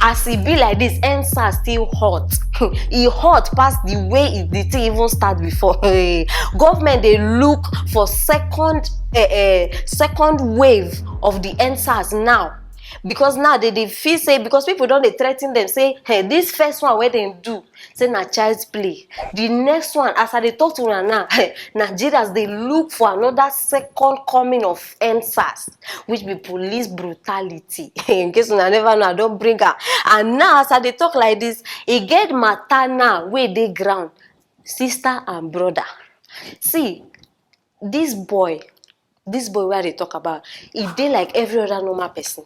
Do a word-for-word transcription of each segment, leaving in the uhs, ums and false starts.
As e be like this, endsars still hot. E hot pass the way e, the thing even start before. Government dey look for second uh, uh, second wave of the endsars now, because now they dey feel say, because people don dey threaten them say, hey, this first one wey dem do, say na child's play. The next one, as I dey talk to una now, Nigerians dey look for another second coming of endsars, which be police brutality. In case una never know, I don bring am. And now, as I dey talk like this, e get matter now wey dey ground, sister and brother. See, this boy, this boy wey I dey talk about, e dey like every other normal person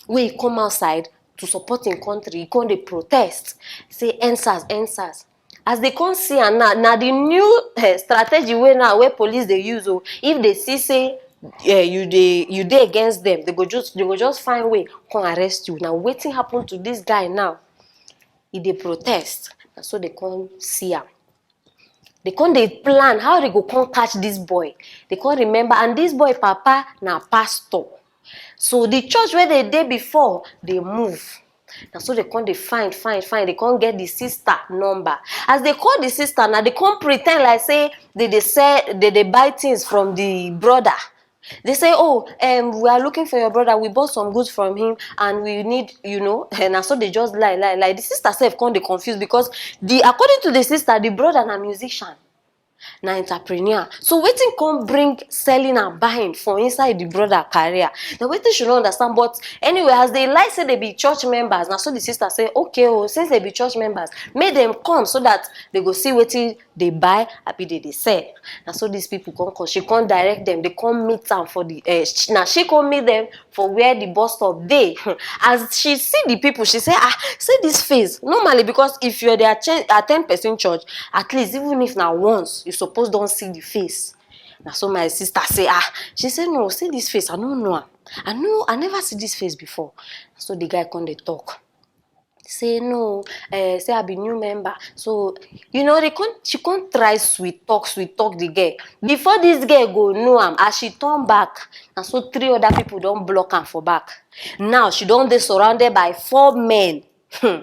wey e come outside to support im country. E come dey protest, say endsars, endsars. As they come see am now, na the new eh, strategy wey now wey police dey use o. If they see say eh, you dey you dey against them, they go just they go just find way come arrest you. Na wetin happen to this guy now? E dey protest. Na so they come see am. They come dey plan how they go come catch this boy. They come remember, and this boy papa na pastor. So the church where they dey before, they move. Na so they come dey find, find, find. They come get the sister number. As they call the sister, now they come pretend like say they dey sell, they dey buy things from the brother. They say, oh, um, we are looking for your brother. We bought some goods from him, and we need, you know. And so they just lie, lie, lie. The sister sef come dey confused because the according to the sister, the brother na musician, na entrepreneur. So wetin come bring selling and buying for inside the brother career? Na wetin she no understand. But anyway, as they lie say they be church members, na so the sister say, okay, oh, since they be church members, make them come so that they go see wetin dey buy, abi dey dey sell. Na so these people come come, she come direct them, they come meet am for the uh, she, na she come meet them for where the bus stop dey. As she see the people, she say, ah, see this face. Normally, because if you're the atten- attend person church, at least even if na once, you suppose don see the face. Na so my sister say, ah, she say, no, see this face, I no know am. I no, I never see this face before. So the guy come dey talk. Say no, eh, say I be new member. So you know they come, she come try sweet talk, sweet talk the girl. Before this girl go know am, as she turn back, and so three other people don block am for back. Now she don dey surrounded by four men. Hmm.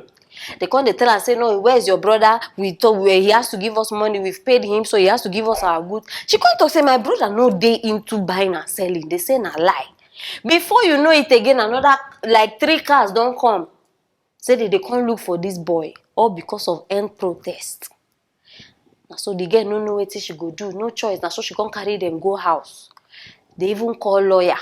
They come dey tell am say, no, where's your brother? We told we, he has to give us money. We've paid him, so he has to give us our goods. She come talk say my brother no dey into buying and selling. They say na lie. Before you know it again, another like three cars don come. Say they dey come look for this boy, all because of end protest. Na so the girl no know wetin she go do, no choice. Na so she come carry them go house. They even call lawyer.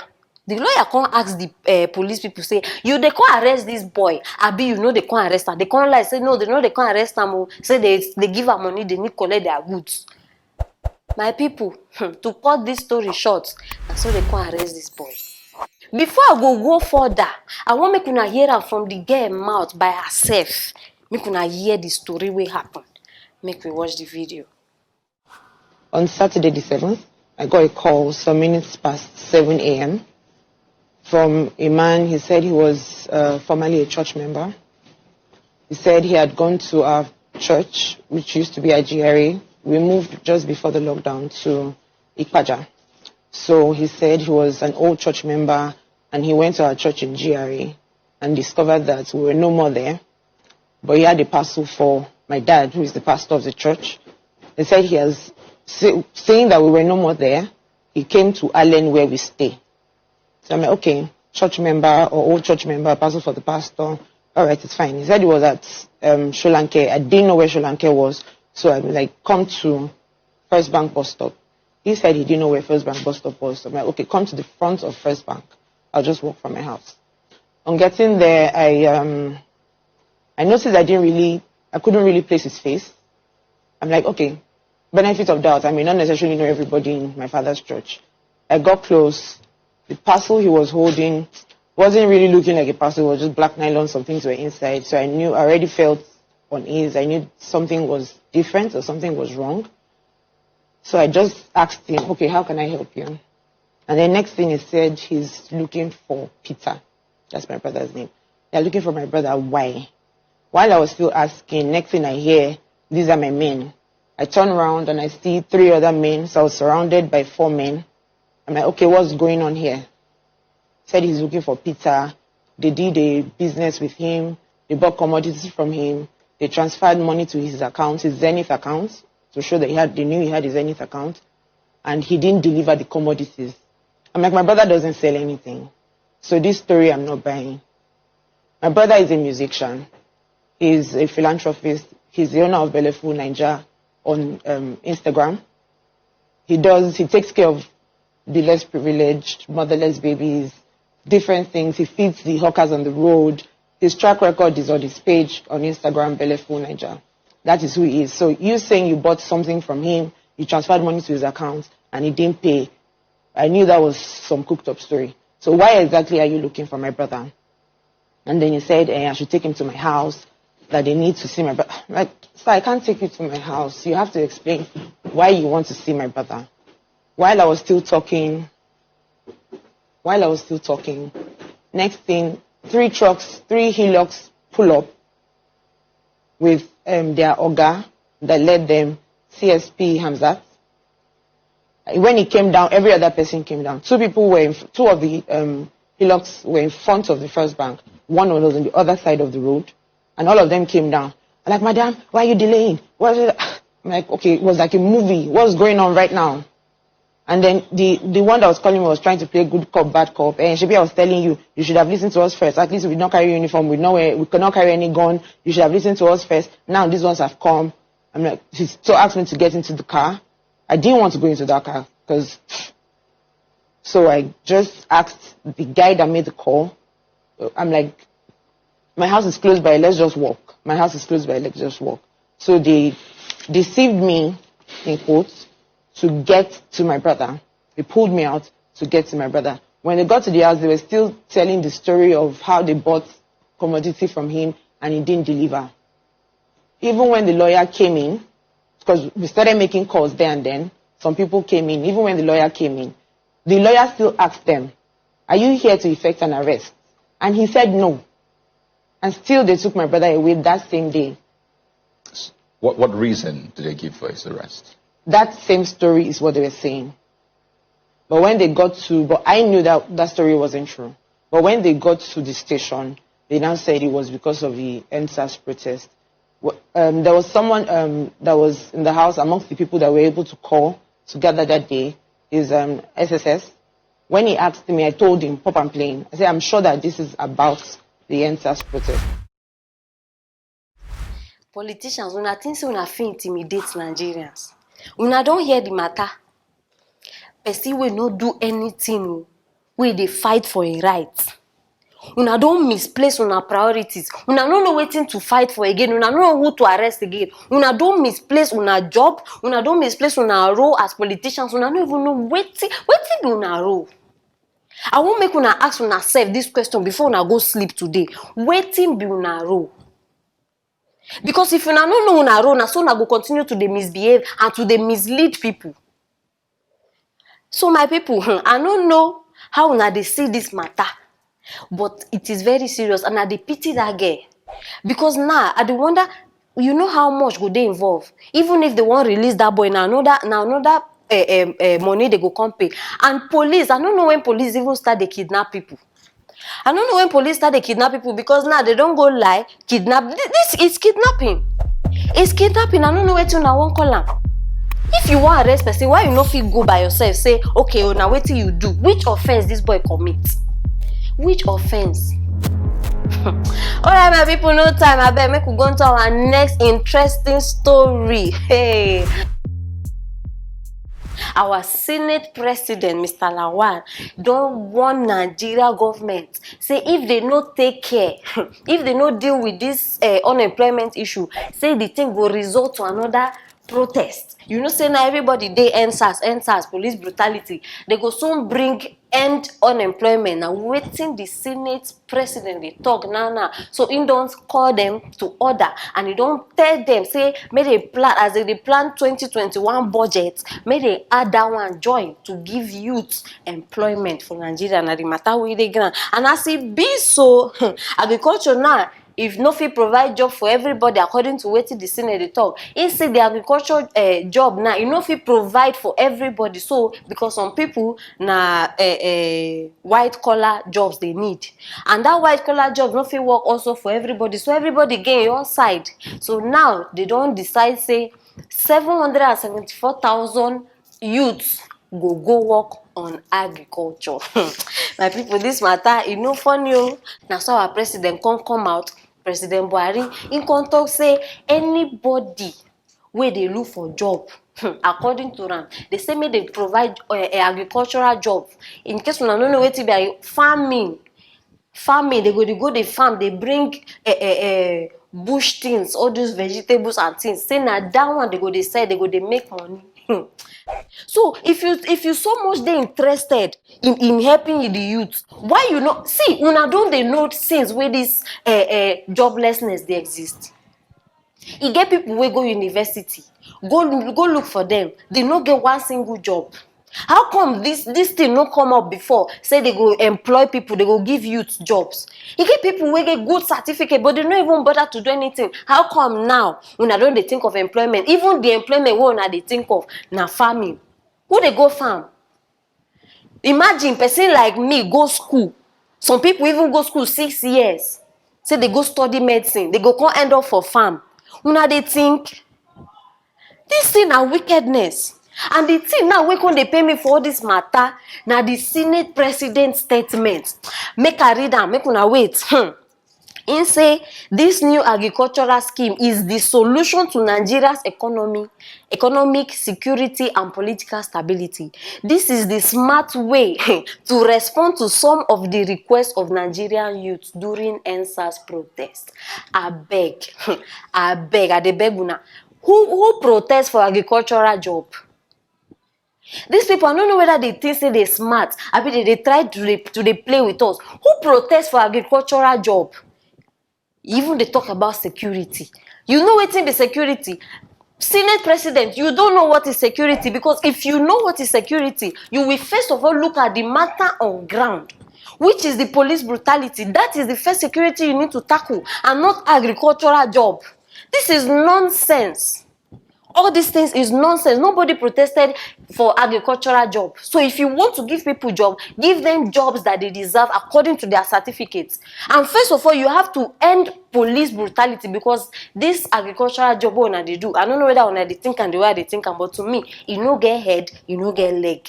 The lawyer come ask the uh, police people say, you dey come arrest this boy, abi you no dey come arrest am? They come lie say no, they no dey come arrest am o. Say they they give am money, they need collect their goods. My people, hmm, to cut this story short, na so they come arrest this boy. Before I go go further, I wan make una hear am from the girl mouth by herself. Make una hear the story wey happen. Make we watch the video. On Saturday the seventh, I got a call some minutes past seven a m from a man. He said he was uh, formerly a church member. He said he had gone to our church, which used to be at G R A. We moved just before the lockdown to Ikpaja. So he said he was an old church member and he went to our church in G R A and discovered that we were no more there. But he had a parcel for my dad, who is the pastor of the church. He said he has, say, saying that we were no more there, he came to Allen where we stay. So I'm like, okay, church member or old church member, parcel for the pastor. All right, it's fine. He said he was at um, Sholanke. I didn't know where Sholanke was. So I'm like, come to First Bank bus stop. He said he didn't know where First Bank bus stop was. So I'm like, okay, come to the front of First Bank. I'll just walk from my house. On getting there, I um, I noticed I didn't really, I couldn't really place his face. I'm like, okay, benefit of doubt. I may not necessarily know everybody in my father's church. I got close. The parcel he was holding wasn't really looking like a parcel. It was just black nylon. Some things were inside. So I knew, I already felt unease. I knew something was different or something was wrong. So I just asked him, okay, how can I help you? And the next thing he said, he's looking for Peter. That's my brother's name. They're looking for my brother. Why? While I was still asking, next thing I hear, these are my men. I turn around and I see three other men. So I was surrounded by four men. I'm like, okay, what's going on here? Said he's looking for Peter. They did a business with him. They bought commodities from him. They transferred money to his account, his Zenith account, to show that he had, they knew he had his Zenith account, and he didn't deliver the commodities. I'm like, my brother doesn't sell anything. So this story I'm not buying. My brother is a musician. He's a philanthropist. He's the owner of Belleful Naija on, um, Instagram. He does, he takes care of the less privileged, motherless babies, different things. He feeds the hawkers on the road. His track record is on his page on Instagram, Belleful Naija. That is who he is. So you saying you bought something from him, you transferred money to his account, and he didn't pay. I knew that was some cooked up story. So why exactly are you looking for my brother? And then he said, eh, I should take him to my house, that they need to see my brother. Like, sir, I can't take you to my house. You have to explain why you want to see my brother. While I was still talking, while I was still talking, next thing, three trucks, three Hilux pull up with, um, their oga that led them, C S P Hamzat. When he came down, every other person came down. Two people were in, two of the, um, Hilux were in front of the first bank. One was on the other side of the road, and all of them came down. I'm like, madam, why are you delaying? What is it? I'm like, okay, it was like a movie. What's going on right now? And then the, the one that was calling me was trying to play good cop, bad cop. And Shebi, I was telling you, you should have listened to us first. At least we did not carry uniform. We know we could not carry any gun. You should have listened to us first. Now these ones have come. I'm like, she so asked me to get into the car. I didn't want to go into that car because, so I just asked the guy that made the call. I'm like, my house is close by. Let's just walk. My house is close by. Let's just walk. So they deceived me, in quotes, to get to my brother. They pulled me out to get to my brother. When they got to the house, they were still telling the story of how they bought commodity from him and he didn't deliver. Even when the lawyer came in, because we started making calls there and then, some people came in. Even when the lawyer came in, the lawyer still asked them, are you here to effect an arrest? And he said no. And still they took my brother away that same day. What, what reason did they give for his arrest? That same story is what they were saying. But when they got to, but I knew that that story wasn't true. But when they got to the station, they now said it was because of the EndSARS protest. Wh- Um, there was someone, um, that was in the house amongst the people that were able to call together that day, is, um, S S S. When he asked me, I told him, pop and plain. I said, I'm sure that this is about the EndSARS protest. Politicians, una think say una fit intimidate Nigerians? Una don hear the matter? Person wey no do anything o, wey dey fight for im right. Una don misplace una priorities. Una no know wetin to fight for again. Una no know who to arrest again. Una don misplace una job. Una don misplace una role as politicians. Una no even know wetin, wetin be una role. I wan make una ask una sef this question before una go sleep today. Wetin be una role? Because if una no know una role, na so una go continue to dey misbehave and to dey mislead people. So my people, hmm, I no know how una dey see this matter, but it is very serious and I dey pity that girl. Because now I dey wonder, you know how much go dey involved? Even if they wan release that boy, na another, na another, eh, eh, eh, money they go come pay. And police, I no know when police even start dey kidnap people. I no know when police start dey kidnap people, because now they don go lie, kidnap. Thi- This is kidnapping. It's kidnapping. I no know wetin una wan call am. If you wan arrest person, why you no fit go by yourself? Say, okay, oh, na wetin you do? Which offence this boy commit? Which offence? Alright, my people, no time. Abeg, make we go into our next interesting story. Hey. Our Senate President, Mister Lawan, don warn Nigeria government say if they no take care, if they no deal with this, eh, unemployment issue, say the thing go result to another protest. You know say na everybody dey EndSARS, EndSARS, police brutality. They go soon bring end unemployment. Na wetin the Senate President dey talk now now. So im don call them to order and e don tell them say make they plan, as they dey plan twenty twenty-one budget, make they add that one join to give youth employment for Nigeria. Na the matter wey dey ground. And as e be so, agriculture now, if no fit provide job for everybody, according to wetin the senate dey talk, he say the agriculture uh, job now, e no fit provide for everybody. So because some people na uh, uh, white collar jobs they need, and that white collar job no fit work also for everybody, so everybody gain your side. So now they don decide say seven hundred and seventy-four thousand youths go go work on agriculture. My people, this matter e no funny o. Na so our president come come out, President Buhari, he come talk say anybody wey dey look for job, according to am, they say make they provide uh, agricultural job. In case una no know wetin be farming, farming, they go dey go the farm, they bring uh, uh, uh, bush things, all those vegetables and things, say na that one they go dey sell, they go dey make money. So if you if you so much dey interested in in helping the youth, why you no see? Una don dey know since wey this uh, uh, joblessness dey exist. E get people wey go university, go go look for them, they no get one single job. How come this this thing no come up before, say they go employ people, they go give youth jobs? E get people wey get good certificate, but they no even bother to do anything. How come now una don dey think of employment? Even the employment wey una dey think of na farming. Who dey go farm? Imagine person like me go school. Some people even go school six years, say they go study medicine, they go come end up for farm. Una dey think? This thing na wickedness. And the thing now wey come dey pay me for all this matter na the senate president statement. Make I read am, make una wait. Hmm. He say this new agricultural scheme is the solution to Nigeria's economy, economic security and political stability. This is the smart way to respond to some of the requests of Nigerian youth during N SARS protest. Abeg, abeg, I dey beg una. Who who protest for agricultural job? These people, I no know whether they think say they smart, abi they dey try to dey to dey play with us. Who protest for agricultural job? Even dey talk about security. You know wetin be security? Senate president, you don't know what is security, because if you know what is security, you will first of all look at the matter on ground, which is the police brutality. That is the first security you need to tackle, and not agricultural job. This is nonsense. All these things is nonsense. Nobody protested for agricultural job. So if you want to give people job, give them jobs that they deserve according to their certificates. And first of all, you have to end police brutality, because this agricultural job wey una dey do, I no know whether una dey think am the way I dey think am, but to me, e no get head, e no get leg.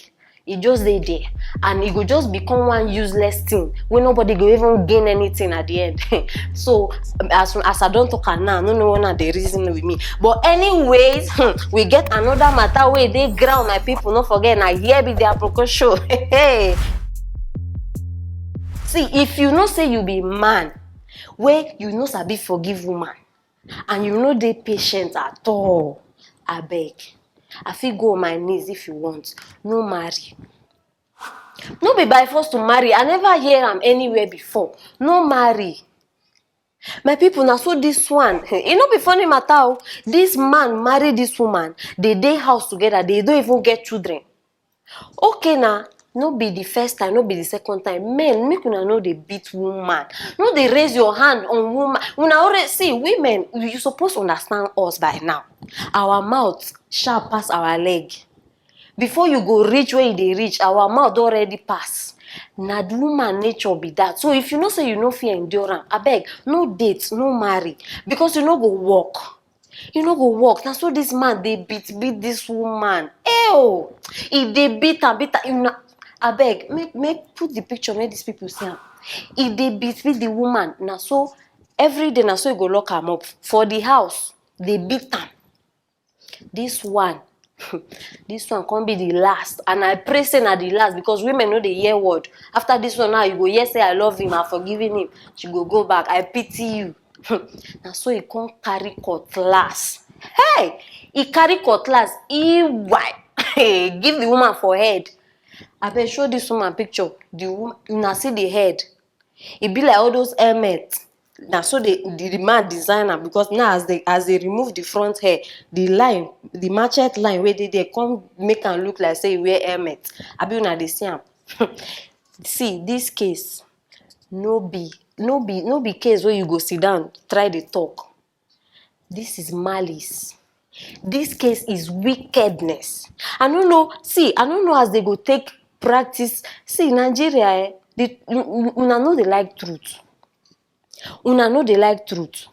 E just dey there, and e go just become one useless thing wey nobody go even gain anything at the end. So as as I don talk am now, I no know whether una dey reason with me. But anyways, hmm, we get another matter wey dey ground, my people. No forget, na here be the Aproko show. Hey. See, if you know say you be man wey you no sabi forgive woman, and you no dey patient at all, abeg, I fit go on my knees if you want. No marry. No be by force to marry. I never hear am anywhere before. No marry. My people, na so this one, e no be funny matter o. This man marry this woman, they dey house together, they don't even get children. Okay, na no be the first time, no be the second time. Men, make una no dey beat woman. No dey raise your hand on woman. Una already see, women, you suppose understand us by now. Our mouth sharp pass our leg. Before you go reach where you dey reach, our mouth don already pass. Na the woman nature be that. So if you know say you no fit endure am, abeg, no date, no marry, because you no go work. You no go work. Na so this man dey beat beat this woman. Ew! E dey beat am, beat am. Una, abeg, make make put the picture, make these people see am. E dey beat beat the woman. Na so every day, na so e go lock am up for the house, dey beat am. This one, this one come be the last, and I pray say na the last, because women no dey hear word. After this one now, you go hear say, "I love him, I'm forgiving him." She go go back, "I pity you." Na so he come carry cutlass. Hey! He carry cutlass, he wipe give the woman for head. Abeg, show this woman picture. The woman, una see the head. E be like all those helmet. Na so the the the man design am, because now as they as they remove the front hair, the line, the machete line wey dey there come make am look like say e wear helmet. Abi una dey see am? See this case, No be, no be, no be case wey you go sit down try dey talk. This is malice. This case is wickedness. I no know, see, I no know as they go take practice. See, Nigeria, eh, the, una no dey like truth. Una no dey like truth.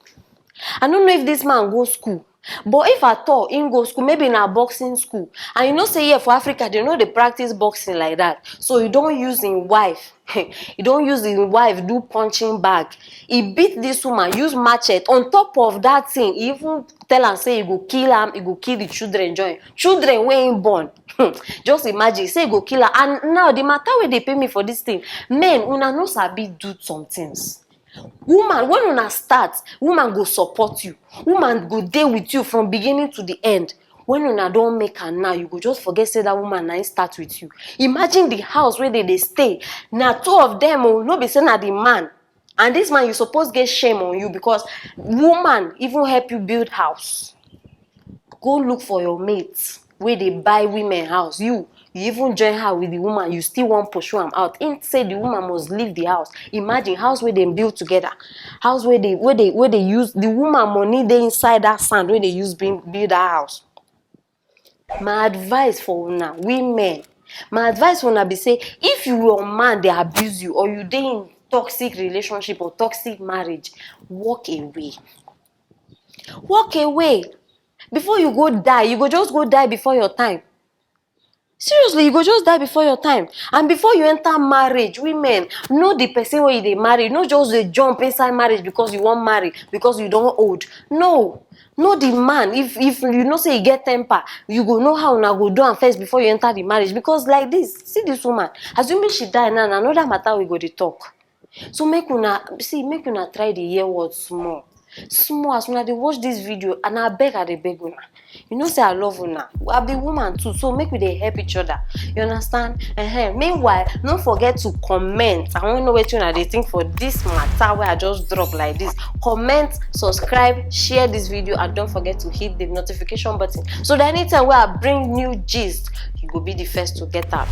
I no know if this man go school, but if at all him go school, maybe na boxing school. And you know say here for Africa, they no dey practice boxing like that. So he don use him wife, he don use him wife do punching bag. He beat this woman, use machete. On top of that thing, he even tell am say he go kill am, he go kill the children join. Children wey him born. Just imagine, say he go kill am. And now the matter wey dey pain me for this thing, men, una no sabi do some things. Woman, when una start, woman go support you. Woman go dey with you from beginning to the end. When una don make am now, you go just forget say that woman na him start with you. Imagine the house wey they dey stay. Na two of them o, no be say na the man. And this man, you suppose get shame on you, because woman even help you build house. Go look for your mate wey dey buy women house. You, you even join her with the woman, you still wan pursue am out. Him say the woman must leave the house. Imagine, house wey dem build together, house wey dey, wey dey, wey dey use the woman money dey inside that sand wey dey use build, build that house. My advice for una, women, my advice for una be say, if you, your man dey abuse you, or you dey in toxic relationship or toxic marriage, walk away. Walk away. Before you go die, you go just go die before your time. Seriously, you go just die before your time. And before you enter marriage, women, know the person wey you dey marry. No just dey jump inside marriage because you wan marry, because you don old. No. Know the man. If, if you know say you get temper, you go know how una go do am first before you enter the marriage. Because like this, see this woman, assuming she die now, na another matter we go dey talk. So make una, see, make una try dey hear word small. Small, as una dey watch this video, and I beg, I dey beg una. You know say I love una. I be woman too, so make we dey help each other. You understand? Uh-huh. Meanwhile, no forget to comment. I wan know wetin una dey think for this matter wey I just drop like this. Comment, subscribe, share this video, and don't forget to hit the notification button, so that anytime wey I bring new gist, you go be the first to get am.